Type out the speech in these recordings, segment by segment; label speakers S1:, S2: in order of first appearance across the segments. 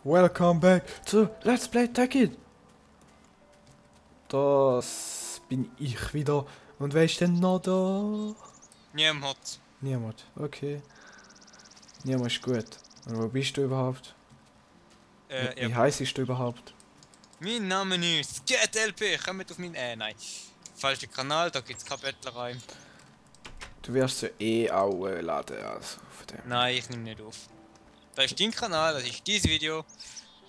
S1: Welcome back zu Let's Play Tekken. Das bin ich wieder. Und wer ist denn noch da?
S2: Niemand.
S1: Niemand, okay. Niemand ist gut. Und wo bist du überhaupt? Wie heißt du überhaupt?
S2: Mein Name ist SkatLP. Kommt auf meinen. Nein. Falscher Kanal, da gibt's keine Bettlerei.
S1: Du wirst ja eh auch laden, also von dem.
S2: Nein, ich nehme nicht auf. Das ist dein Kanal, das ist dein Video.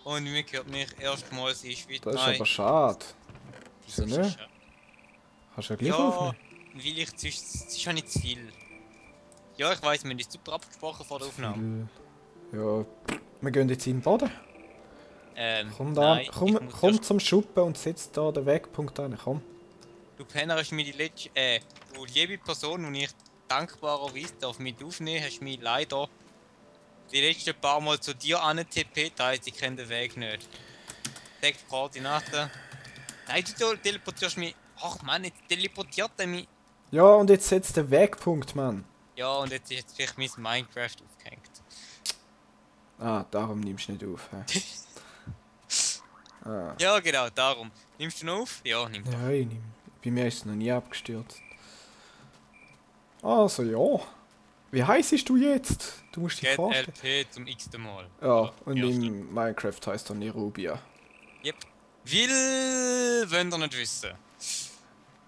S2: Und mir gehört mich erstmals in die Schweiz.
S1: Das ist
S2: Nein,
S1: aber schade.
S2: das
S1: Wieso
S2: ist
S1: nicht?
S2: schade.
S1: Hast du ja gleich
S2: Ja,
S1: aufnehmen?
S2: weil ich sonst. Es ist ja nicht zu viel. Ja, ich weiß, wir haben das super abgesprochen vor der Aufnahme.
S1: Ja, wir gehen jetzt in den Boden. Komm da,
S2: nein,
S1: komm zum Schuppen und setz da den Wegpunkt an, komm.
S2: Du Penner hast mir die letzte, du liebe Person, und ich dankbarerweise darf mit aufnehmen, hast mich leider die letzten paar Mal zu dir TP, da heißt, ich kenne den Weg nicht. Sag die Koordinaten. Nein, du teleportierst mich. Ach Mann, jetzt teleportiert er mich.
S1: Ja, und jetzt setzt den Wegpunkt, Mann.
S2: Ja, und jetzt ist vielleicht mein Minecraft aufgehängt.
S1: Ah, darum nimmst du nicht auf. Hä? Ah.
S2: Ja, genau, darum. Nimmst du noch auf? Ja, nimm doch.
S1: Ja, ich nehm. Bei mir ist es noch nie abgestürzt. Also ja. Wie heißt du jetzt? Du musst dich vorstellen.
S2: GetLP zum x-ten Mal.
S1: Ja, und
S2: Ja,
S1: in Minecraft heißt er Nerubia.
S2: Yep. Wollen ihr nicht wissen.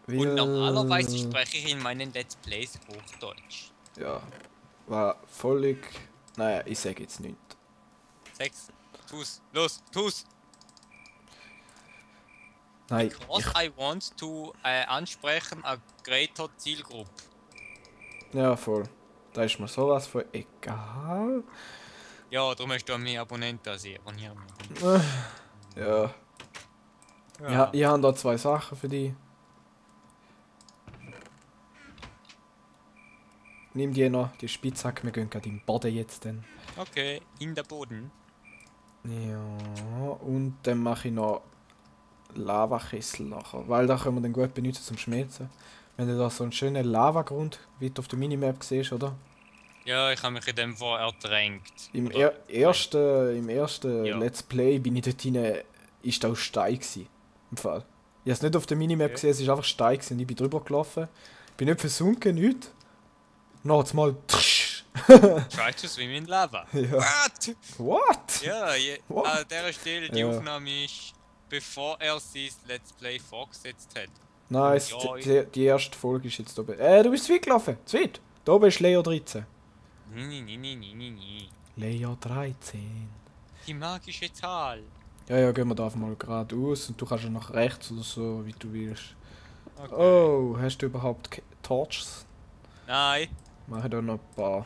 S1: Weil,
S2: Und normalerweise spreche ich in meinen Let's Plays Hochdeutsch.
S1: Ja, war völlig... Naja, ich sag jetzt nicht.
S2: 6. Tu's. Los, tu's.
S1: Nein,
S2: Because I want to ansprechen a greater Zielgruppe.
S1: ja voll. Da ist mir sowas von egal.
S2: Ja, darum hast du an mich Abonnenten als ich abonniere mich.
S1: Ja. Ja, ich habe da zwei Sachen für dich. Nimm die noch, die Spitzhacke, wir gehen gerade im Boden jetzt dann.
S2: Okay, in der Boden.
S1: Ja, und dann mache ich noch Lavakessel nachher, weil da können wir dann gut benutzen zum Schmelzen. Wenn du da so einen schönen Lavagrund, wie du auf der Minimap siehst, oder?
S2: Ja, ich habe mich in dem Fall ertränkt.
S1: Im
S2: Oder-
S1: ersten
S2: Ja.
S1: Let's Play bin ich dort rein, ist da auch Stein gsi. Im Fall. Ich habe es nicht auf der Minimap
S2: Okay.
S1: gesehen, es ist einfach Stein gsi und ich bin drüber gelaufen. Bin nicht versunken, nichts. Noch jetzt mal.
S2: Try to swim in lava.
S1: Ja.
S2: What?
S1: What?
S2: Ja,
S1: What?
S2: an dieser Stelle, die
S1: Ja.
S2: Aufnahme ist, bevor er sein Let's Play vorgesetzt hat.
S1: Nice,
S2: Ja,
S1: die erste Folge ist jetzt oben. Du bist zu weit gelaufen. Zu weit. Da oben ist Layer 13.
S2: Nee.
S1: Layer 13.
S2: Die magische Zahl.
S1: Ja, gehen wir da einfach mal geradeaus und du kannst ja nach rechts oder so, wie du willst.
S2: Okay.
S1: Oh, hast du überhaupt Torches?
S2: Nein,
S1: Mache da noch ein paar.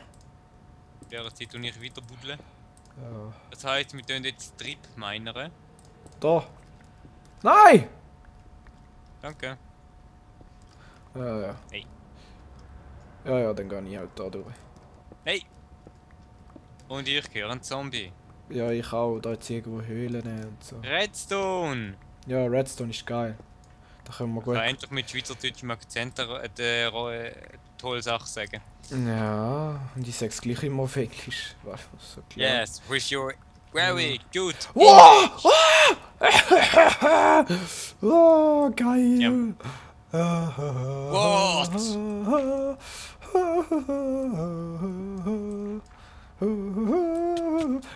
S2: während Zeit tue ich weiter buddeln.
S1: Ja.
S2: Das heisst, wir tun jetzt Strip minern.
S1: Da! Nein!
S2: Danke.
S1: Ja.
S2: Hey.
S1: Ja, dann gehe ich halt da durch.
S2: Hey! Und ich höre einen Zombie.
S1: Ja, ich auch. Da jetzt irgendwo Höhlen und so.
S2: Redstone!
S1: Ja, Redstone ist geil. Da können wir
S2: Ich
S1: gut.
S2: kann endlich mit schweizerdeutschem Akzent tolle Sache sagen.
S1: Ja, und ich sag's gleich immer auf Englisch. Was so klar.
S2: Yes, with your very good.
S1: Wow! Oh, geil!
S2: Ja.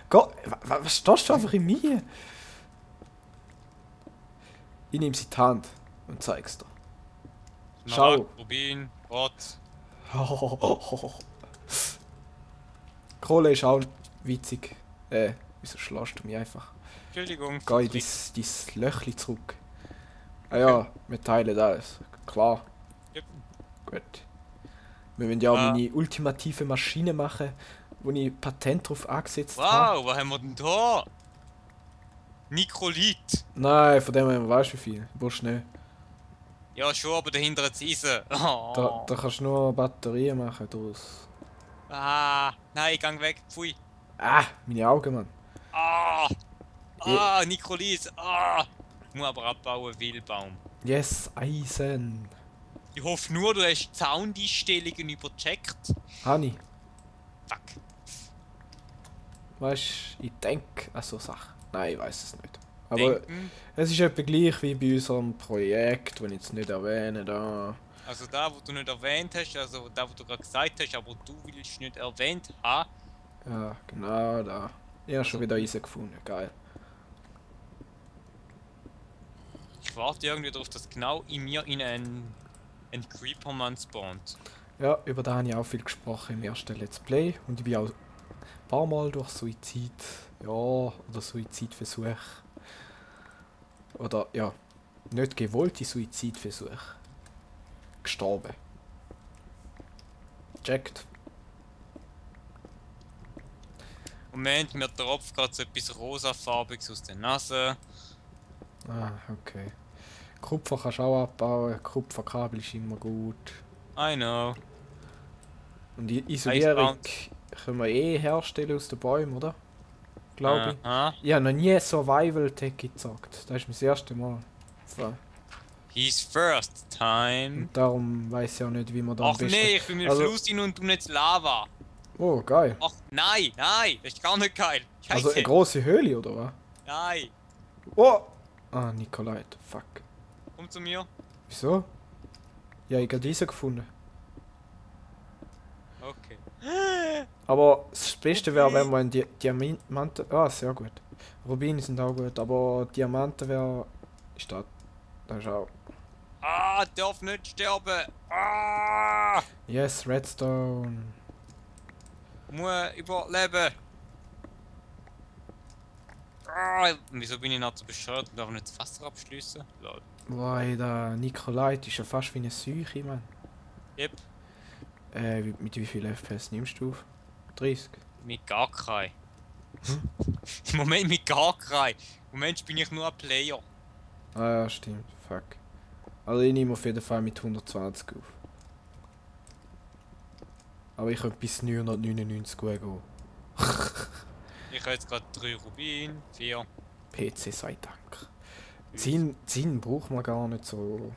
S1: Gott, was stehst du einfach in mir? Ich nehme sie in die Hand und zeig's dir. Schau.
S2: Rubin, Rot.
S1: Kohle ist auch witzig. Wieso schlägst du mich einfach?
S2: Entschuldigung.
S1: Geh in dein Löchli zurück. Ah ja, wir teilen alles. Klar.
S2: Yep.
S1: Gut. Wir wollen ja auch
S2: Ah.
S1: meine ultimative Maschine machen, wo ich Patent drauf angesetzt habe.
S2: Wow, was haben wir denn da? Nikrolit.
S1: Nein, von dem her weißt du wie viel. Du brauchst nicht.
S2: Ja schon, aber dahinter hat es Eisen. Oh.
S1: Da kannst du nur Batterien machen draus.
S2: Ah, nein, gang weg. Pfui.
S1: Ah, meine Augen, Mann.
S2: Ah, Nikrolit. Ah. Ich muss aber abbauen, Wildbaum.
S1: Yes, Eisen.
S2: Ich hoffe nur, du hast die Soundeinstellungen übercheckt.
S1: Hani,
S2: Fuck.
S1: weißt du, ich denke an so Sachen. Nein, ich weiß es nicht. Aber
S2: Denken.
S1: es ist etwa gleich wie bei unserem Projekt, das ich jetzt nicht erwähne. Da.
S2: Also da, wo du nicht erwähnt hast, also da, wo du gerade gesagt hast, aber du willst nicht erwähnt haben.
S1: Ja, genau da. Ich habe schon
S2: Also,
S1: wieder Eisen gefunden. Geil.
S2: ich warte irgendwie darauf, dass genau in mir ein Creeperman spawnt.
S1: Ja, über da habe ich auch viel gesprochen im ersten Let's Play. Und ich bin auch ein paar Mal durch Suizid. Ja, oder Suizidversuch. Oder ja, nicht gewollte Suizidversuch. Gestorben. Checkt.
S2: Moment, mir tropft gerade so etwas rosafarbiges aus der Nase.
S1: Ah, okay. Kupfer kannst du auch abbauen. Kupferkabel ist immer gut.
S2: I know.
S1: Und die Isolierung
S2: Icebound.
S1: können wir eh herstellen aus den Bäumen, oder? Glaube ich.
S2: Aha.
S1: Ich habe noch nie Survival Tech gezockt. Das ist mein das erste Mal. So.
S2: His first time.
S1: Und darum weiß ich auch nicht, wie man da am
S2: Ach
S1: besten...
S2: nee, ich bin mit
S1: Also-
S2: Fluss hin und du nicht Lava.
S1: Oh, geil.
S2: Ach nein, nein, das ist gar nicht geil. Scheiße.
S1: Also eine große Höhle, oder was?
S2: Nein,
S1: Oh! Ah, Nikolait. Fuck.
S2: komm zu mir.
S1: Wieso? Ja, ich habe diese gefunden.
S2: Okay.
S1: Aber das Beste wäre, wenn man Diamanten... Ah, sehr gut. Rubine sind auch gut, aber Diamanten wäre... Ist das... Das ist auch...
S2: Ah, darf nicht sterben. Ah,
S1: Yes, Redstone.
S2: muss überleben. Ah, wieso bin ich noch so bescheuert und darf nicht das Wasser abschließen? Lol.
S1: Boah, der Nikolait ist ja fast wie eine Seuche, Mann.
S2: Yep,
S1: Mit wie viel FPS nimmst du auf? 30?
S2: mit gar kein. Im Moment mit gar kein. Im Moment bin ich nur ein Player.
S1: Ah ja, stimmt. Fuck. Also ich nehme auf jeden Fall mit 120 auf. Aber ich könnte bis 999 gut gehen.
S2: Ich habe jetzt gerade 3 Rubin, 4.
S1: PC sei Dank. Zinn braucht man gar nicht so.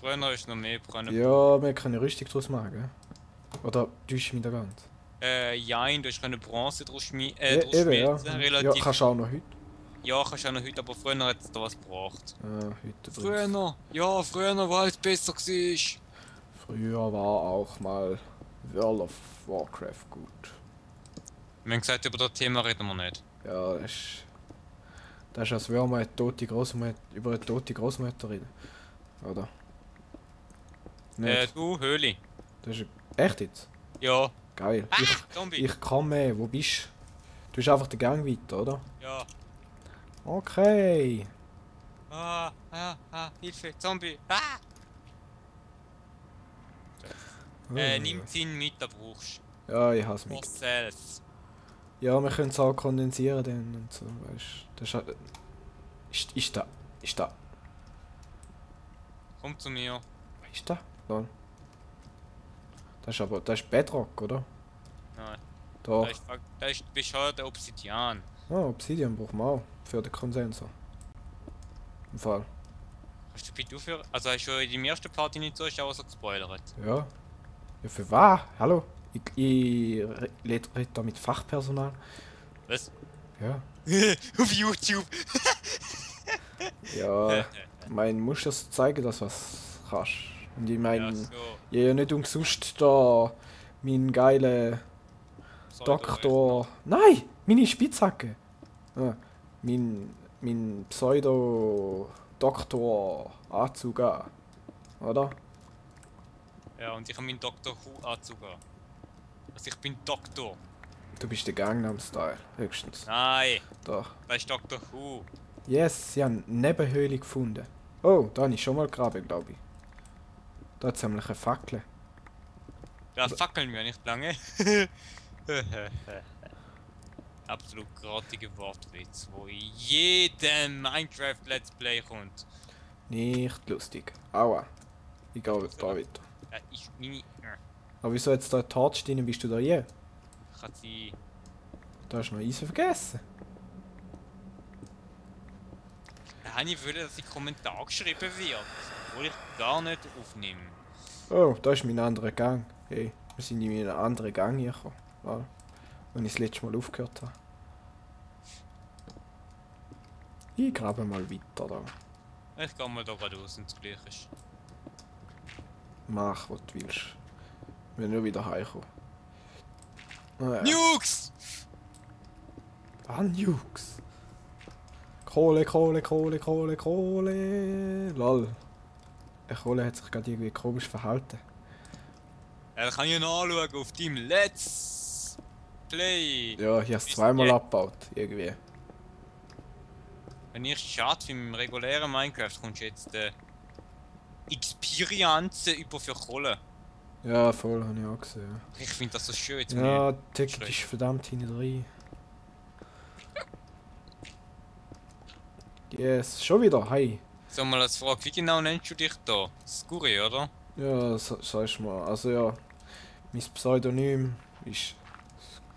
S2: Früher ist noch mehr brennen.
S1: Ja, wir können Rüstung draus machen, gell? Oder täuscht mich da ganz?
S2: Jein, du hast keine Bronze draus
S1: Eben,
S2: schmelzen,
S1: ja. Ja,
S2: relativ.
S1: kannst du auch noch heute.
S2: Ja, kannst du auch noch heute, aber früher hat es da was gebraucht.
S1: Heute
S2: Früher, ja, früher, weil es besser war.
S1: Früher war auch mal World of Warcraft gut.
S2: Wir haben gesagt, über das Thema reden wir nicht.
S1: Ja, das ist, als würden wir über eine tote Großmutter reden. Oder? Nicht?
S2: Du, Höhle.
S1: Das ist echt jetzt?
S2: Ja.
S1: Geil.
S2: Ah, Zombie.
S1: Ich kann mehr. Wo bist du? Du bist einfach den Gang weiter, oder?
S2: Ja.
S1: Okay.
S2: Hilfe, Zombie. Ah! Nimm 10 Meter brauchst
S1: Ja, ich hasse
S2: du.
S1: mich.
S2: Yourself.
S1: Ja, wir können es auch kondensieren dann und so, weißt du. Das ist halt... Ist da...
S2: Komm zu mir.
S1: Was ist da? Da. Das ist Bedrock, oder?
S2: Nein.
S1: Da.
S2: Da ist bescheuerte Obsidian.
S1: Ah, Obsidian brauchen wir auch. Für den Konsensor. Im Fall.
S2: Hast du bitte aufhören? Also hast du in deinem ersten Party nicht so, hast du auch so gespoilert.
S1: Ja. Ja, für was? Hallo? Ich rede da mit Fachpersonal.
S2: Was?
S1: Ja.
S2: Auf YouTube.
S1: Ja. Mein, musst du das zeigen, dass du was kannst. Und ich meine,
S2: Ja, so.
S1: ich ja nicht umsonst da meinen geilen Doktor. Nein! Meine Spitzhacke! Ja, mein Pseudo-Doktor-Anzug an. Oder?
S2: Ja, und ich habe meinen Dr. Who Anzug an. Also ich bin Doktor.
S1: Du bist der Gangnam Style, höchstens.
S2: Nein,
S1: Doch.
S2: das ist Dr. Who.
S1: Yes, sie haben eine Nebenhöhle gefunden. Oh, da habe ich schon mal gegraben, glaube ich. Da hat es nämlich eine Fackel.
S2: Da fackeln wir nicht lange. Absolut grottige Wortwitz, wo in jedem Minecraft Let's Play kommt.
S1: Nicht lustig. Aua. Ich gehe da weiter.
S2: Ja, ich meine,
S1: Aber wieso jetzt da Torch drin, bist du da je?
S2: kann sie.
S1: Da hast du noch Eisen vergessen.
S2: Da habe ich wollen, dass in Kommentar geschrieben wird, obwohl ich gar nicht aufnehme.
S1: Oh, da ist mein anderer Gang. Hey, wir sind in einen anderen Gang hier gekommen. Ja, wenn ich das letzte Mal aufgehört habe. Ich grabe mal weiter da.
S2: Ich gehe mal da geradeaus und das gleiche ist.
S1: Mach, was du willst. Wir nur wieder heimkommen.
S2: Nukes!
S1: Wann Nukes? Kohle, Kohle, Kohle, Kohle, Kohle. Lol. Der Kohle hat sich gerade irgendwie komisch verhalten.
S2: Ja, kann ich nachschauen auf deinem Let's Play.
S1: Ja, hier hast du zweimal abgebaut, irgendwie.
S2: Wenn ich schade für meinem regulären Minecraft kommst du jetzt Experience über für Kohle.
S1: Ja, voll, habe ich auch gesehen.
S2: Ich finde das so schön. Jetzt
S1: Ja, Ticket ist verdammt hinten rein. Yes, schon wieder, hi.
S2: So, mal als Frage, wie genau nennst du dich da? Skuri, oder?
S1: Ja, sagst mal. Also ja, mein Pseudonym ist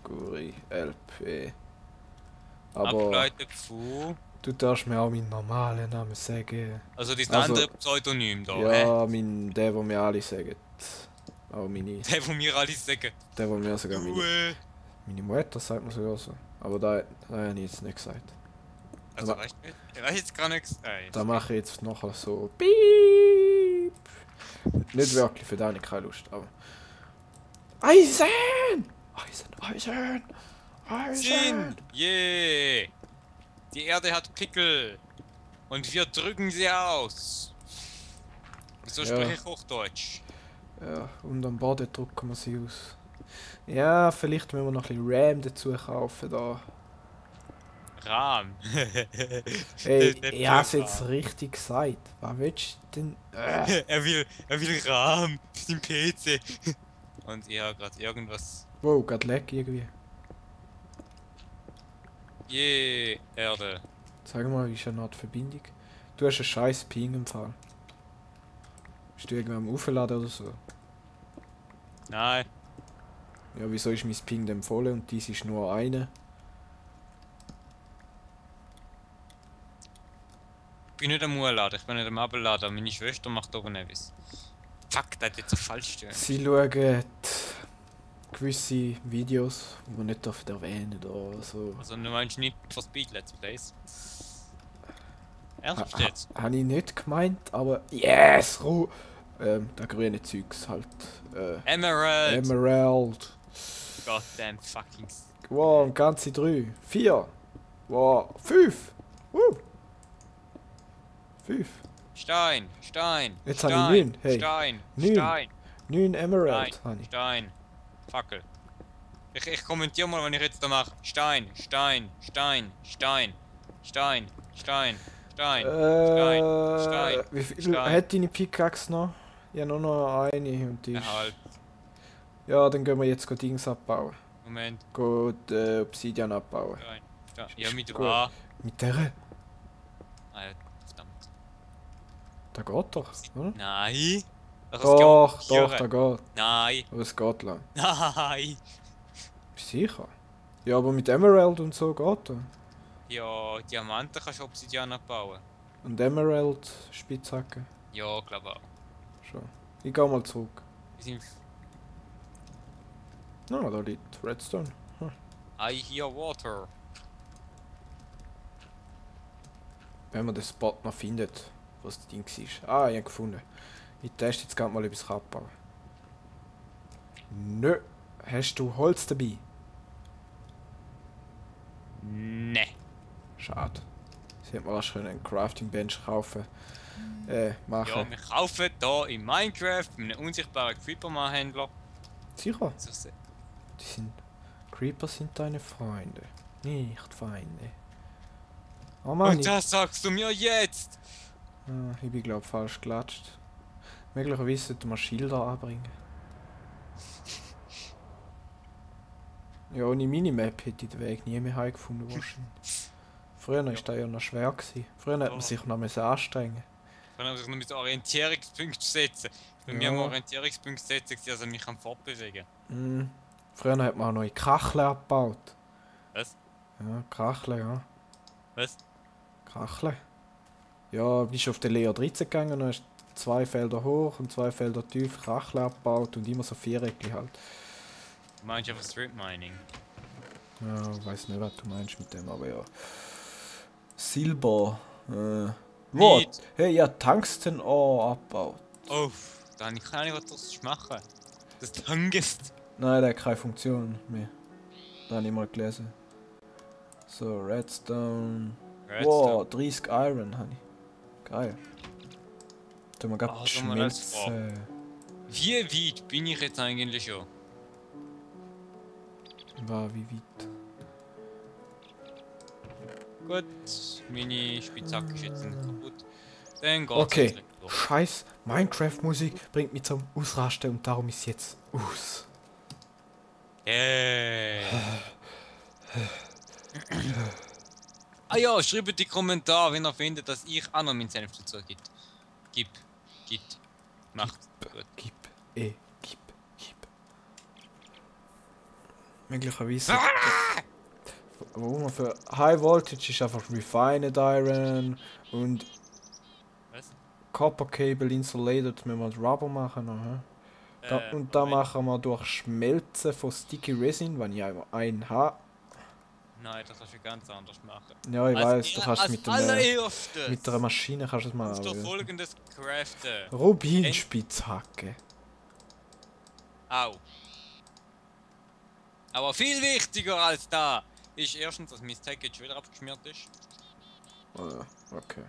S1: Skuri LP. Aber
S2: Abgeleitet von...
S1: du darfst mir auch meinen normalen Namen sagen.
S2: Also das
S1: Also,
S2: andere Pseudonym da, hä?
S1: Ja, der, wo mir alle sagen. Auch meine.
S2: Der, wo mir alle sagen.
S1: Der, wo mir sogar
S2: Du,
S1: meine Mutter sagt mir sogar so. Aber da habe ich jetzt nicht gesagt.
S2: Also weißt du nicht? Ich weiß jetzt gar nichts.
S1: Da mache ich jetzt nachher so. Piep! Nicht wirklich, für den habe ich keine Lust, aber. Eisen! Eisen, Eisen! Eisen!
S2: Sinn! Yeah! Die Erde hat Pickel. Und wir drücken sie aus. So
S1: Ja.
S2: spreche ich Hochdeutsch.
S1: Ja, und am Boden drücken wir sie aus. Ja, vielleicht müssen wir noch ein bisschen RAM dazu kaufen da.
S2: Rahm.
S1: Ey, ich habe es jetzt richtig gesagt. Was willst du denn?
S2: er will Rahm für den PC. Und ich habe gerade irgendwas.
S1: Wow, gerade lag irgendwie.
S2: Je, Erde.
S1: Sag mal, ist eine Art Verbindung? Du hast einen scheiß Ping im Fall. Bist du irgendwann am Aufladen oder so?
S2: Nein.
S1: Ja, wieso ist mein Ping denn voll und dies ist nur eine?
S2: Ich bin nicht am Urladen, ich bin nicht am Abladen. Meine Schwester macht oben etwas. Fuck, das hat jetzt so falsch stehen.
S1: Sie schauen gewisse Videos, die man nicht erwähnen oder so.
S2: Also du meinst nicht for Speed Let's Plays? Ernst jetzt?
S1: Habe ich nicht gemeint, aber yes! Der grüne Zeugs halt.
S2: Emerald!
S1: Emerald.
S2: Goddamn fucking...
S1: Wow, ganze 3. 4. Wow, 5. 5.
S2: Stein! Stein!
S1: Jetzt
S2: Stein,
S1: habe ich 9. Hey.
S2: Stein!
S1: 9.
S2: Stein!
S1: 9 Emerald
S2: Stein!
S1: habe ich.
S2: Stein! Fackel! Ich kommentiere mal, wenn ich jetzt da mache. Stein! Stein! Stein! Stein! Stein! Stein! Stein! Stein!
S1: Wie viel
S2: Stein.
S1: hat deine Pickaxe noch? Ja, nur noch eine und die ist...
S2: Halt.
S1: Ja, dann gehen wir jetzt Dings abbauen.
S2: Moment.
S1: Gut, Obsidian abbauen.
S2: Stein! Stein. Ja,
S1: Ist
S2: mit
S1: gut.
S2: A.
S1: Mit der?
S2: Ah, ja, verdammt.
S1: Da geht doch, oder?
S2: Nein!
S1: Doch, da geht.
S2: Nein!
S1: Aber es geht lang.
S2: Nein!
S1: Bist du sicher? Ja, aber mit Emerald und so geht er.
S2: Ja, Diamanten kannst du Obsidian abbauen.
S1: Und Emerald Spitzhacke.
S2: Ja, glaube auch.
S1: Schon. Ich geh mal zurück.
S2: Wir sind...
S1: Na, da liegt Redstone.
S2: I hear water.
S1: Wenn man den Spot noch findet, was das Ding war. Ah, ich habe gefunden. Ich teste jetzt gerade mal, ob ich es abbauen kann. Nö. Hast du Holz dabei?
S2: Ne.
S1: Schade. Sie hätte man auch schon einen Crafting Bench kaufen. Machen.
S2: Ja, wir kaufen hier in Minecraft bei einem unsichtbaren Creeperman-Händler.
S1: Sicher?
S2: So se-
S1: Die sind. Creeper sind deine Freunde. Nicht Feinde. Oh Mann,
S2: Und das sagst du mir jetzt!
S1: ich bin glaub falsch gelatscht. Möglicherweise sollte man Schilder anbringen. Ja, ohne Minimap hätte ich den Weg nie mehr heimgefunden wahrscheinlich. Früher war das ja noch schwer gewesen. Früher hat man sich noch anstrengen.
S2: Dann habe ich noch mit Orientierungspunkt setzen. Bei mir am Orientierungspunkt setzen, also mich am fortbewegen.
S1: Früher hat man auch neue Kacheln abgebaut.
S2: Was?
S1: Ja, Kacheln, ja.
S2: Was?
S1: Kacheln. Ja, bist auf den Leo 13 gegangen und hast 2 Felder hoch und 2 Felder tief Kacheln abgebaut und immer so Viereckli halt.
S2: Du meinst einfach Strip Mining?
S1: Ja, ich weiß nicht, was du meinst mit dem, aber ja. Silber. What?
S2: Nicht.
S1: Hey, ja, Tungsten abgebaut.
S2: Oh, da kann ich gar nicht was machen. Das Tangest.
S1: Nein, der hat keine Funktion mehr. Da habe ich mal gelesen. So, Redstone. Wow, 30 Iron habe ich. Geil. Tun wir gerade schmelzen.
S2: Wie weit bin ich jetzt eigentlich schon?
S1: War wie weit?
S2: Gut, meine Spitzhacke ist jetzt kaputt. Dann geht's
S1: Okay,
S2: los.
S1: scheiß Minecraft-Musik bringt mich zum Ausrasten und darum ist jetzt aus.
S2: Ah ja, schreibt in die Kommentare, wenn ihr findet, dass ich auch noch meinen Senf dazu gibt. Macht. Gut.
S1: Gib. Möglicherweise. Wo man für High Voltage ist einfach Refined Iron und
S2: Was?
S1: Copper Cable Insulated, müssen wir mit Rubber machen. Und da machen wir durch Schmelzen von Sticky Resin, wenn ich einmal einen habe.
S2: Nein, das kannst du ganz anders machen.
S1: Ja, ich weiß, du kannst mit der
S2: mit
S1: Maschine kannst du es machen.
S2: du folgendes craften.
S1: Rubinspitzhacke.
S2: Au. Aber viel wichtiger als da ist erstens, dass mein Tag jetzt wieder abgeschmiert ist.
S1: Okay.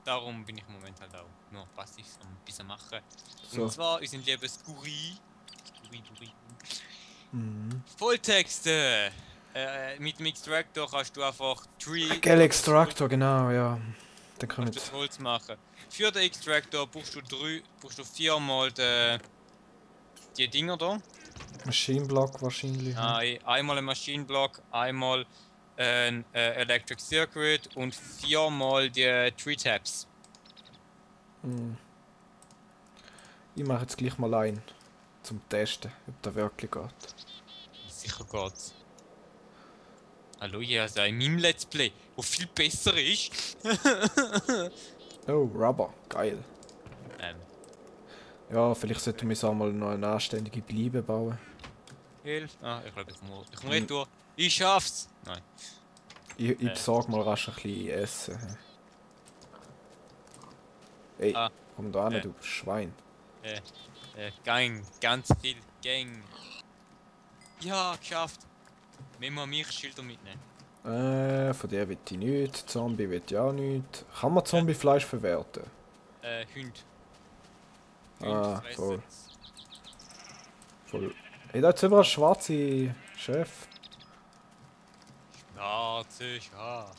S2: Darum bin ich im Moment halt auch nur passiv am bisschen machen.
S1: So.
S2: Und zwar unseren lieben Skuri.
S1: Mhm.
S2: Volltexte! Mit dem Extractor kannst du einfach
S1: Gel Extractor, genau, ja. Den kann
S2: kannst
S1: ich.
S2: du das Holz machen. Für den Extractor brauchst du viermal die Dinger da.
S1: Maschinenblock wahrscheinlich.
S2: Einmal ein Maschinenblock, einmal ein Electric Circuit und viermal die Tree Taps.
S1: Ich mache jetzt gleich mal einen zum Testen, ob der wirklich geht.
S2: Sicher geht's. Hallo, ja, also in meinem Let's Play, wo viel besser ist.
S1: Oh, Rubber, geil.
S2: Ähm,
S1: Ja, vielleicht sollten wir auch mal noch eine anständige Bleibe bauen.
S2: Hilfe. Ah, ich glaube, ich komme retour. Ich schaff's! Nein.
S1: Ich besorge mal rasch ein bisschen Essen. Ey, komm da hin, du Schwein.
S2: Gang, ganz viel Gang. Ja, geschafft. Wenn wir Milchschilder mitnehmen.
S1: Von der will ich nicht. Zombie will ich auch nicht. Kann man Zombiefleisch verwerten?
S2: Hund.
S1: Ah, voll. Hey, da ist überall schwarze Chef.
S2: Schwarze Schafe.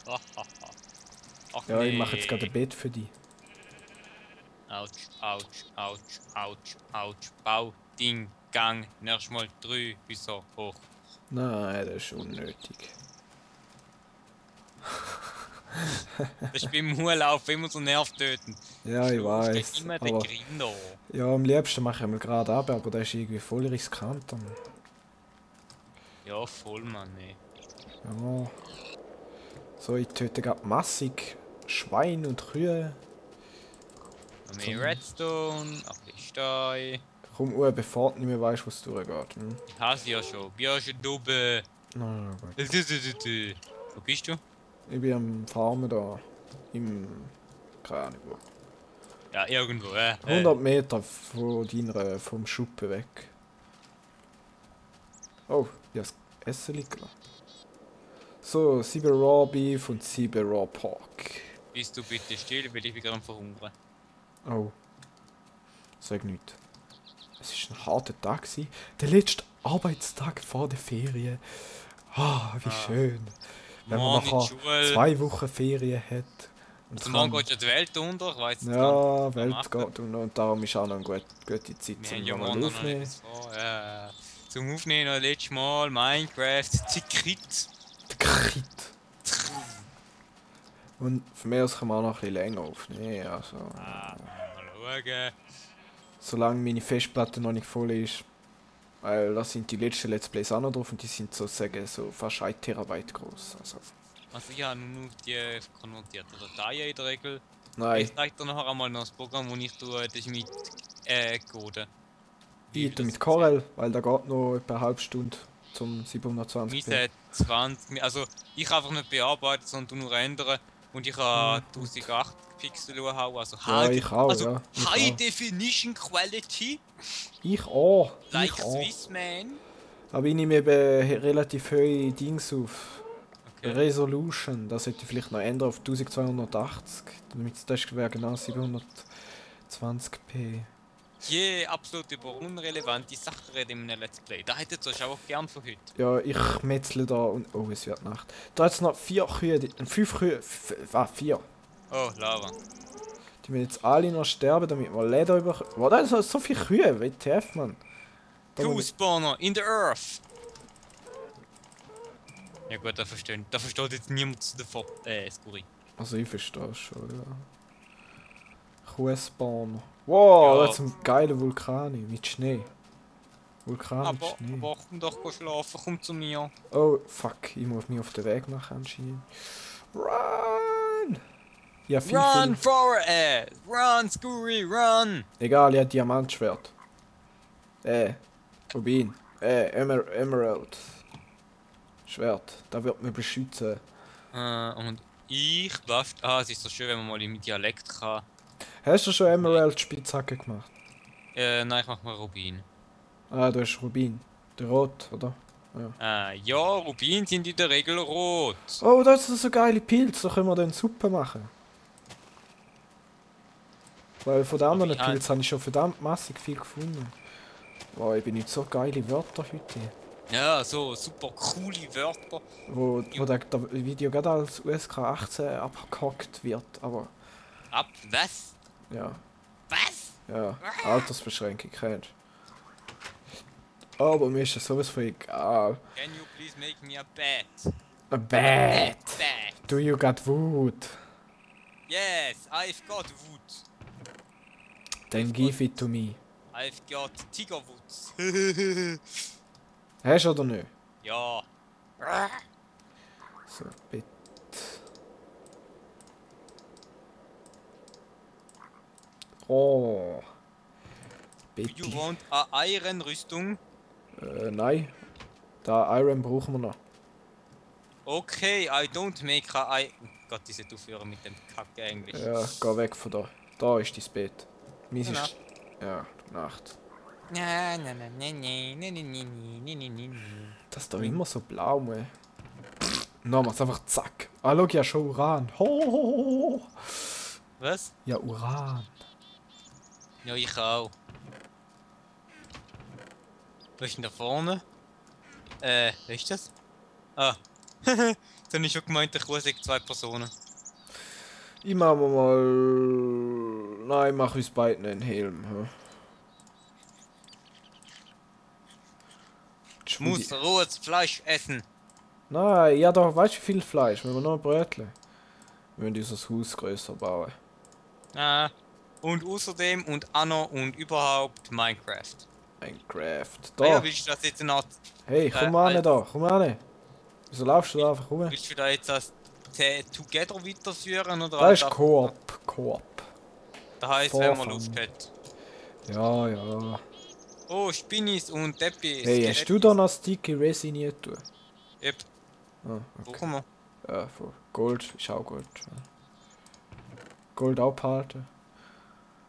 S2: Ach,
S1: Ja,
S2: nee.
S1: ich mache jetzt gerade ein Bett für dich.
S2: Autsch, Autsch, Autsch, Autsch, Autsch. Bau, Ding, Gang. Nächstes Mal 3 Häuser hoch.
S1: Nein, das ist unnötig.
S2: Das ist beim Hurlauf immer so nervtöten.
S1: Ja, ich weiß.
S2: Immer der
S1: Aber
S2: Grinder.
S1: ja, am liebsten mache ich mal gerade ab, aber das ist irgendwie voll riskant.
S2: Ja, voll, Mann, ey.
S1: Ja. So, ich töte gerade massig Schwein und Kühe.
S2: Mehr Redstone, ein bisschen Stein.
S1: Komm, bevor du nicht mehr weißt, was durchgeht. Hm?
S2: Ich hasse ja schon. Ja, schon dumme.
S1: Na gut.
S2: Wo bist du?
S1: Ich bin am Farmen da. Keine Ahnung wo.
S2: Ja, irgendwo,
S1: 100 Meter vom Schuppen weg. Oh, ich habe das Essen liegen lassen. So, 7 Raw Beef und 7 Raw Pork.
S2: Bist du bitte still, weil ich bin gerade am Verhungern.
S1: Oh. Sag nichts. Es war ein harter Tag. Der letzte Arbeitstag vor der Ferien. Ah, wie schön. Wenn man nachher 2 Wochen Ferien hat. Und
S2: also morgen geht ja die Welt unter, ich weiss nicht.
S1: Ja, Welt geht unter und darum ist auch noch eine gute Zeit
S2: Wir
S1: zum
S2: haben ja
S1: mal
S2: morgen noch
S1: aufnehmen.
S2: etwas vor. Ja. Zum Aufnehmen noch letztes Mal Minecraft, Zekrit.
S1: Krit. Und von mir aus kann man auch noch ein bisschen länger aufnehmen. Also,
S2: Mal schauen.
S1: solange meine Festplatte noch nicht voll ist. Weil da sind die letzten Let's Plays auch noch drauf und die sind sozusagen so fast 1 Terabyte groß.
S2: Also ich habe nur die konvertierte Dateien in der Regel.
S1: Nein,
S2: Ich zeige dir nachher einmal noch das Programm, wo ich das mit code.
S1: ich mit Corel, weil da geht noch etwa eine halbe Stunde zum 720p.
S2: Mein 1020. Also ich einfach nicht bearbeiten, sondern nur ändern. Und ich habe 1080 Pixel hauen, also
S1: Ja, ich auch,
S2: also
S1: ja. Ich
S2: High
S1: auch.
S2: Definition Quality,
S1: Ich auch.
S2: like
S1: Ich auch.
S2: Swissman.
S1: Aber ich nehme eben relativ hohe Dings auf.
S2: Okay.
S1: Resolution, das sollte ich vielleicht noch ändern auf 1280. Damit das wäre genau 720p.
S2: Absolut über unrelevante Sachen reden in einem Let's Play. Da hättet ihr euch auch gern von heute.
S1: Ja, ich metzle da und. Oh, es wird Nacht. Da hat es noch 4 Kühe. 5 Kühe. 4.
S2: Oh, Lava.
S1: Die müssen jetzt alle noch sterben, damit wir Leder überkommen. Wow, da sind so viele Kühe. WTF, Mann. Da muss ich-
S2: Q-Spawner in the Earth. Ja gut, da versteht jetzt niemand davon. Skuri.
S1: Also ich verstehe schon, ja. Kuhspawner. Wow,
S2: Ja.
S1: das sind geile Vulkane mit Schnee. Vulkan mit Schnee.
S2: Aber komm doch schlafen, komm zu mir.
S1: Oh, fuck. Ich muss mich auf den Weg machen anscheinend. Run! Ja,
S2: Run, Forest! Run, Skuri, run!
S1: Egal, ich habe Diamantschwert. Rubin. Emerald. Schwert. Da wird mich beschützen.
S2: Und es ist so schön, wenn man mal im Dialekt kann.
S1: Hast du schon Emerald Spitzhacke gemacht?
S2: Nein, ich mach mal Rubin.
S1: Ah, du hast Rubin. Der Rot, oder?
S2: Ja, Rubin sind in der Regel rot.
S1: Oh, das ist so geile Pilze, da können wir dann Suppe machen. Weil von den anderen
S2: wie halt-
S1: Pilzen habe ich schon verdammt massig viel gefunden. Wow, ich bin nicht so geile Wörter heute.
S2: Ja, so super coole Wörter.
S1: Wo der Video gerade als USK 18 abgehackt wird, aber
S2: Was?
S1: ja,
S2: Was?
S1: ja, Altersbeschränkung kennst du. Aber mir ist das sowas von egal.
S2: Can you please make me a bed?
S1: A bad.
S2: Bed.
S1: Do you got wood?
S2: Yes, I've got wood.
S1: Then give it to me.
S2: I've got Tigerwoods.
S1: Hast du oder nicht?
S2: Ja.
S1: So, bitte. Oh. Bitte.
S2: You want a Iron Rüstung?
S1: Nein. Da Iron brauchen wir noch.
S2: Okay, I don't make a Gott, diese aufhören mit dem Kacke Englisch.
S1: Ja, geh weg von da. Da ist dein Bett. Meins
S2: Genau.
S1: ist... Ja, Nacht. Das ist doch immer so blau, man. Nochmals einfach zack. Ah, schau, ja schon Uran. Ho, ho, ho, ho.
S2: Was?
S1: Ja, Uran.
S2: Ja, ich auch. Was ist denn da vorne? Was ist das? Ah. Jetzt habe ich schon gemeint, ich kuh 2 Personen.
S1: Ich mach mir mal... Nein, mach uns beiden einen Helm. Hä?
S2: Ich muss rohes Fleisch essen.
S1: Nein, ja doch, weißt du wie viel Fleisch? Wir müssen noch ein Brötchen. Wir müssen unser Haus grösser bauen.
S2: Und außerdem und Anno und überhaupt Minecraft.
S1: Minecraft.
S2: Ah ja,
S1: Da!
S2: willst du das jetzt noch...
S1: Hey, komm an da, komm an. Wieso laufst du da einfach rum?
S2: Willst du da jetzt das Together weiterführen oder
S1: Da ist
S2: einfach-
S1: Koop. Koop.
S2: Das heisst, wenn man
S1: Vorfahren.
S2: Luft hat.
S1: Ja, ja.
S2: Oh, Spinnis und Teppis.
S1: Hey, hast du da noch Sticky Resin nicht tun?
S2: Yep,
S1: Ah, okay.
S2: brauchen wir.
S1: Ja, voll. Gold ist auch gut. Ja. Gold abhalten.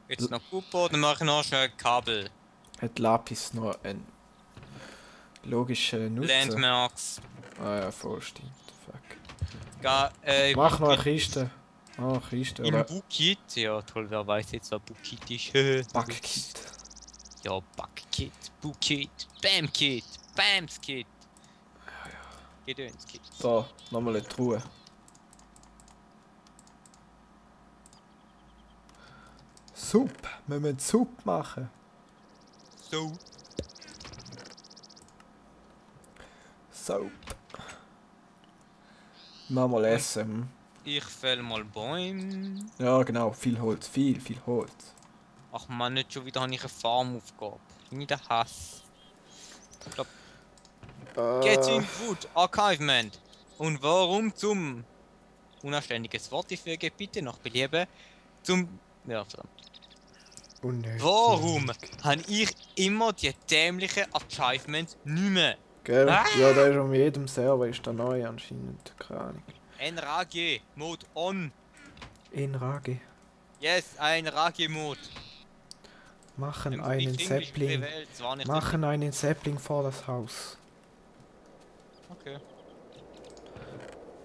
S2: Jetzt noch Kupfer, dann mache ich noch schnell Kabel.
S1: Hat Lapis noch einen logischen Nutzen?
S2: Landmarks.
S1: Ah ja, voll stimmt. Fuck.
S2: Mach
S1: noch eine Kiste. Ah, eine Kiste.
S2: In
S1: Oder
S2: Bukit. Ja, toll, wer weiß jetzt, was Bukit ist.
S1: Backkit.
S2: Ja, Backkit, Bukit, Bamkit, Bamskit. Gedönskit.
S1: Da, nochmal eine Truhe. Suppe. Wir müssen Suppe machen.
S2: So.
S1: Suppe. Machen wir essen.
S2: Ich fäll mal Bäume.
S1: Ja, genau. Viel Holz. Viel Holz.
S2: Ach man, nicht schon wieder habe ich eine Farmaufgabe. Bin ich der Hass. Getting Wood Archivement. Und warum zum unanständiges Wort ich füge bitte noch Belieben zum ja verdammt.
S1: Unnötig.
S2: Warum habe ich immer die dämlichen Achievements nicht mehr?
S1: Gell?
S2: Ah!
S1: Ja, der ist um jedem Server ist der neu anscheinend. Keine Ahnung.
S2: NRAG Mode on.
S1: Enrage.
S2: Yes, ein RAG Mode.
S1: Machen
S2: Haben
S1: einen
S2: nicht Englisch
S1: Sapling.
S2: gewählt, das war nicht
S1: Machen einen Sapling vor das Haus.
S2: richtig. Okay.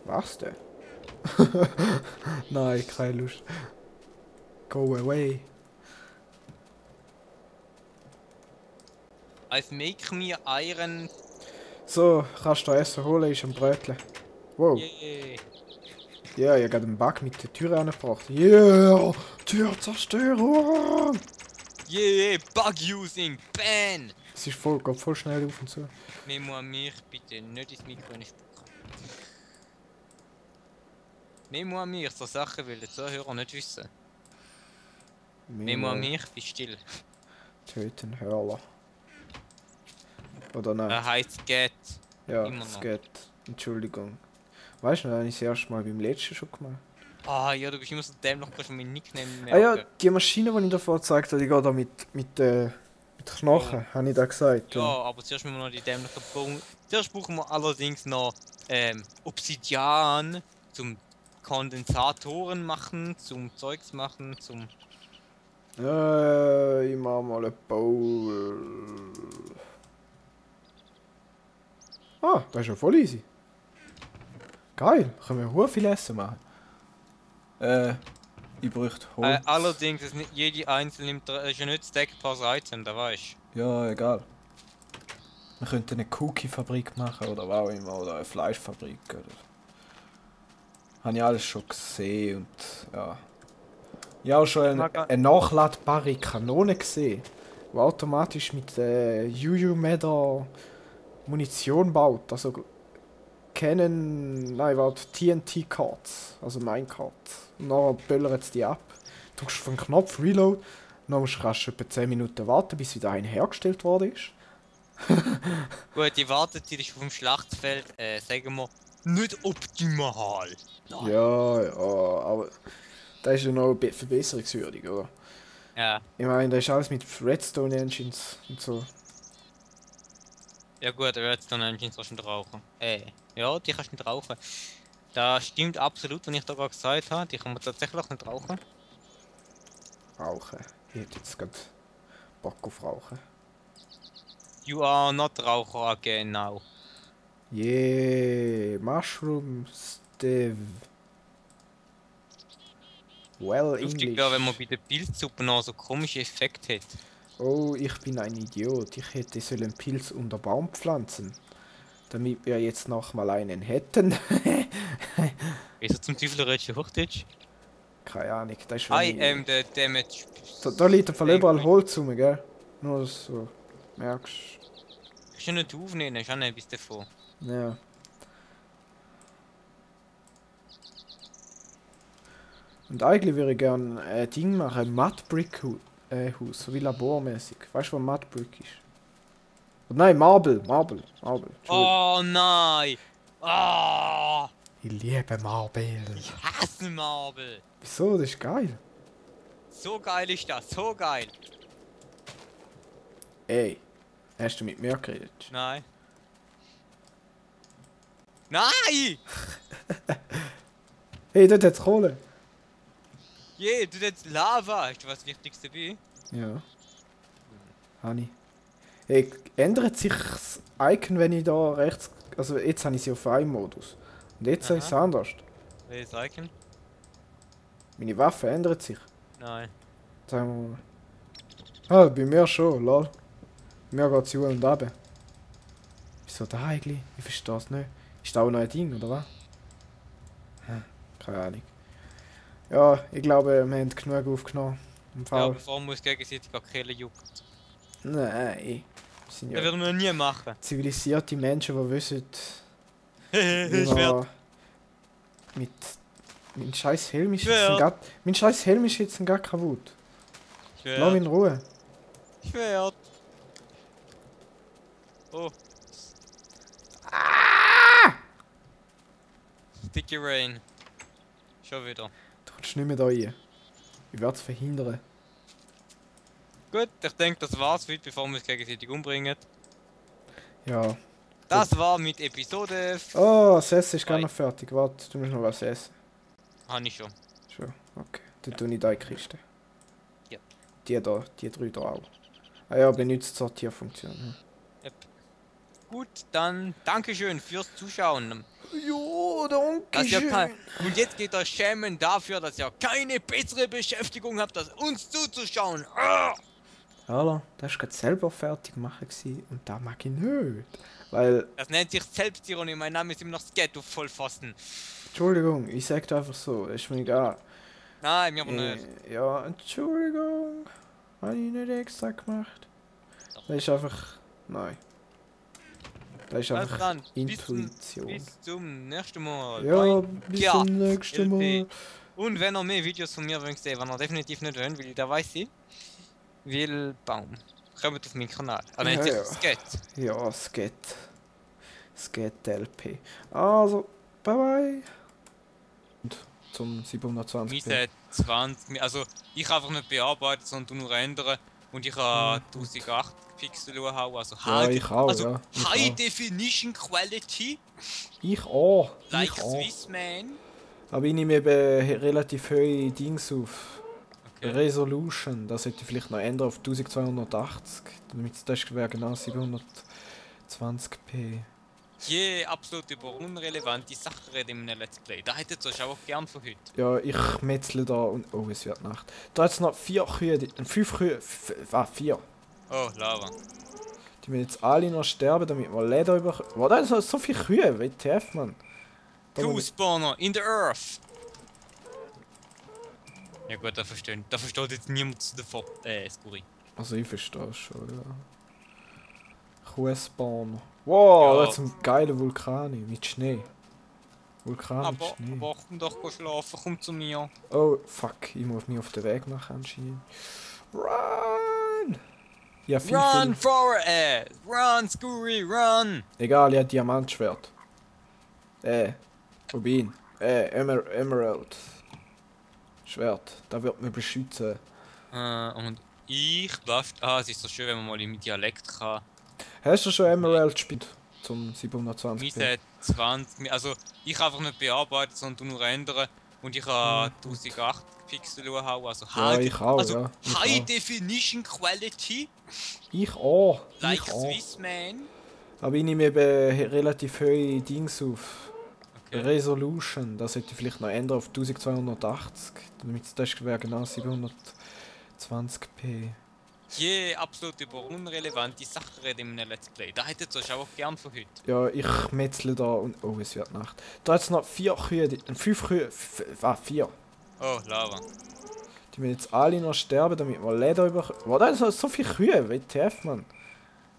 S1: Was denn? Nein, keine Lust. Go away.
S2: I've make me iron.
S1: So, kannst du Essen holen, ist am Brötchen. Wow.
S2: Yeah.
S1: Ja, ich habe gerade einen Bug mit der Tür angebracht. Yeah! Türzerstörung!
S2: Yeah, bug using, ban!
S1: Es ist geht voll schnell auf und zu.
S2: Memo an mich, bitte nicht ins Mikro spucken. Memo an mich, so Sachen will der Zuhörer nicht wissen. Memo an mich, bist still.
S1: Töten Hörler. Oder nein?
S2: Er heißt Get.
S1: Ja,
S2: immer
S1: es
S2: noch.
S1: geht. Entschuldigung. Weißt du, das habe ich das erste Mal beim letzten schon gemacht.
S2: Ah ja, du bist immer so dämlich, kannst du meinen Nickname
S1: Ah ja,
S2: merken.
S1: die Maschine, die ich davor gezeigt habe, die geht da mit Knochen, habe ich da gesagt.
S2: Ja, aber zuerst müssen wir noch die dämlichen bauen. Zuerst brauchen wir allerdings noch Obsidian zum Kondensatoren machen, zum Zeugs machen, zum...
S1: Ich mach mal einen Bowl. Ah, das ist ja voll easy. Geil, können wir hure viel Essen machen. Ich bräuchte Holz.
S2: allerdings ist nicht jede einzelne nimmt ist ja nicht stackbares Item, da weißt
S1: Ja, egal. Wir könnten eine Cookie-Fabrik machen oder was auch immer, oder eine Fleischfabrik. Oder. Habe ich alles schon gesehen und ja. Ich habe auch schon eine nachladbare Kanone gesehen, die automatisch mit UU-Meder Munition baut. Also TNT-Cards, also Minecards. Und dann böllert es die ab. Du drückst auf den Knopf Reload, dann kannst du etwa 10 Minuten warten, bis wieder ein hergestellt worden ist.
S2: Gut, die Wartezeit ist auf dem Schlachtfeld, sagen wir, nicht optimal. Nein.
S1: Ja, aber das ist ja noch verbesserungswürdig, oder?
S2: Ja.
S1: Ich meine, das ist alles mit Redstone Engines und so.
S2: Ja gut, Redstone Engines kannst du nicht rauchen. Ja, die kannst du nicht rauchen. Das stimmt absolut, was ich da gerade gesagt habe. Die kann man tatsächlich nicht rauchen.
S1: Rauchen. Ich hätte jetzt gerade Bock auf Rauchen.
S2: You are not Raucher again now.
S1: Yeah, Mushroom Steve. Well
S2: Lustig
S1: English.
S2: wäre, wenn man bei der Pilzsuppe noch so komische Effekte hätte.
S1: Oh, ich bin ein Idiot. Ich hätte sollen Pilz unter Baum pflanzen. Damit wir jetzt noch mal einen hätten.
S2: Wieso zum Teufel redest du Hochdeutsch?
S1: Keine Ahnung, das ist
S2: I
S1: wenn
S2: am the damage.
S1: da liegt im Fall überall Holz rum, gell? Nur dass du merkst.
S2: Kannst du nicht aufnehmen, ist auch nicht bis davon.
S1: Ja. Und eigentlich würde ich gerne ein Ding machen, ein Mudbrick-Haus, so wie labormäßig. Weißt du, was Mudbrick ist? Oh, nein, Marble. Entschuldigung.
S2: Oh nein! Ah!
S1: Ich liebe Marble.
S2: Ich hasse Marble!
S1: Wieso? Das ist geil.
S2: So geil ist das, so geil!
S1: Ey, hast du mit mir geredet?
S2: Nein. Nein!
S1: Hey, dort hat's Kohle.
S2: Je, du jetzt Lava! Hast du was Wichtiges dabei?
S1: Ja. Hani. Hey, ändert sich das Icon, wenn ich da rechts. Also jetzt habe ich sie auf einen Modus. Und jetzt ist es anders.
S2: Welches Icon?
S1: Meine Waffe ändert sich.
S2: Nein.
S1: Sagen wir mal. Ah, bei mir schon, lol. Bei mir geht's zu und runter. Wieso da eigentlich? Ich verstehe es nicht. Ist da auch noch ein Ding, oder was? Keine Ahnung. Ja, ich glaube, wir haben genug aufgenommen. Im
S2: Ja,
S1: Fall.
S2: bevor man uns gegenseitig killen juckt.
S1: Nein. Wir sind
S2: Das
S1: ja
S2: würden wir nie machen.
S1: zivilisierte Menschen, die wissen, wie
S2: Schwert.
S1: man mit. Mein scheiß Helm ist
S2: Schwert.
S1: jetzt gar. Mein scheiß Helm ist jetzt gar kaputt. Lass mich in Ruhe.
S2: Schwert. Oh. Sticky Rain. Schon wieder.
S1: Du kommst nicht mehr da rein. Ich werde es verhindern.
S2: Gut, ich denke, das war's für heute, bevor wir uns gegenseitig umbringen.
S1: Ja.
S2: Das war mit Episode.
S1: Oh, das Essen ist gar noch fertig. Warte, du musst noch was essen.
S2: Habe ich schon.
S1: Schon, okay. Dann tue ich da in die Kiste.
S2: Ja.
S1: Die da, die 3 da auch. Ah ja, benutzt Sortierfunktion. Hm.
S2: Yep. Gut, dann Dankeschön fürs Zuschauen.
S1: Jo, danke
S2: Dass ihr
S1: schön.
S2: Und jetzt geht euch schämen dafür, dass ihr keine bessere Beschäftigung habt, als uns zuzuschauen.
S1: Hallo, das war gerade selber fertig machen und das mag ich nicht. Weil,
S2: Das nennt sich Selbstironie. Mein Name ist immer noch Sket, du Vollpfosten.
S1: Entschuldigung, ich sag das einfach so, ist mir egal.
S2: Nein, mir aber nicht.
S1: Ja, Entschuldigung. Habe ich nicht extra gemacht. Das ist einfach. Nein. Das ist
S2: Also
S1: einfach
S2: dann,
S1: Intuition.
S2: Bis zum nächsten Mal.
S1: Ja,
S2: Bye.
S1: bis
S2: Ja,
S1: zum nächsten Mal.
S2: LP. Und wenn ihr mehr Videos von mir wünscht, was ihr definitiv nicht wollt, weil da weiß ich, will Baum. Kommt auf meinen Kanal. Er nennt sich
S1: Ja.
S2: Sket.
S1: Ja, Sket LP. Also, bye bye. Und zum 720p.
S2: Meine 20. Also, ich einfach nicht bearbeitet, sondern nur ändern. Und ich habe 1080 Pixel hauen, also
S1: Ja, ich auch,
S2: also
S1: ja. Ich
S2: High
S1: auch.
S2: Definition Quality,
S1: Ich auch.
S2: like
S1: Ich auch.
S2: Swissman.
S1: Da bin ich mir eben relativ hohe Dings auf.
S2: Okay.
S1: Resolution, das sollte ich vielleicht noch ändern auf 1280. Damit das wäre genau 720p.
S2: Je absolut über unrelevante Sachen reden in einem Let's Play. Da hättet ihr euch auch gern von heute.
S1: Ja, ich metzle da und. Oh, es wird Nacht. Da jetzt noch 4 Kühe, 5 Kühe. 4.
S2: Oh, Lava.
S1: Die müssen jetzt alle noch sterben, damit wir Leder über. Wow, da sind so viele Kühe, WTF, Mann. Da muss ich-
S2: Q-Spawner in the Earth. Ja gut, da versteht jetzt niemand zu der Skurri.
S1: Also ich verstehe es schon, ja. Kuhspawner. Wow,
S2: Ja.
S1: das sind geile Vulkane mit Schnee. Vulkan mit Schnee.
S2: Aber komm doch schlafen, komm zu mir.
S1: Oh, fuck, ich muss mich auf den Weg machen anscheinend. Run! Ja,
S2: Run for it! Run, Skurri, run!
S1: Egal, ja, Diamantschwert. Rubin. Emerald. Schwert, da wird mir beschützen.
S2: Und ich was? Ah, es ist so schön, wenn man mal im Dialekt kann.
S1: Hast du schon Emerald gespielt? Zum 720p?
S2: Meine 20. Also, ich einfach nicht bearbeitet, sondern nur ändern. Und ich habe 1080 Pixel hauen, also
S1: Ja, ich auch,
S2: also
S1: ja. Ich
S2: High
S1: auch.
S2: Definition Quality,
S1: Ich auch.
S2: like
S1: Ich auch.
S2: Swissman.
S1: Da bin ich mir eben relativ hohe Dings auf.
S2: Okay.
S1: Resolution, das sollte ich vielleicht noch ändern auf 1280. Damit das wäre genau 720p.
S2: Je absolut über unrelevante Sachen reden in einem Let's Play. Da hättet ihr euch auch gern von heute.
S1: Ja, ich metzle da und. Oh, es wird Nacht. Da jetzt noch 4 Kühe, 5 Kühe. 4.
S2: Oh, Lava.
S1: Die müssen jetzt alle noch sterben, damit wir Leder über. Wow, da sind so viele Kühe, WTF, Mann.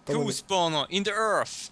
S1: Da muss ich-
S2: Q-Spawner in the Earth.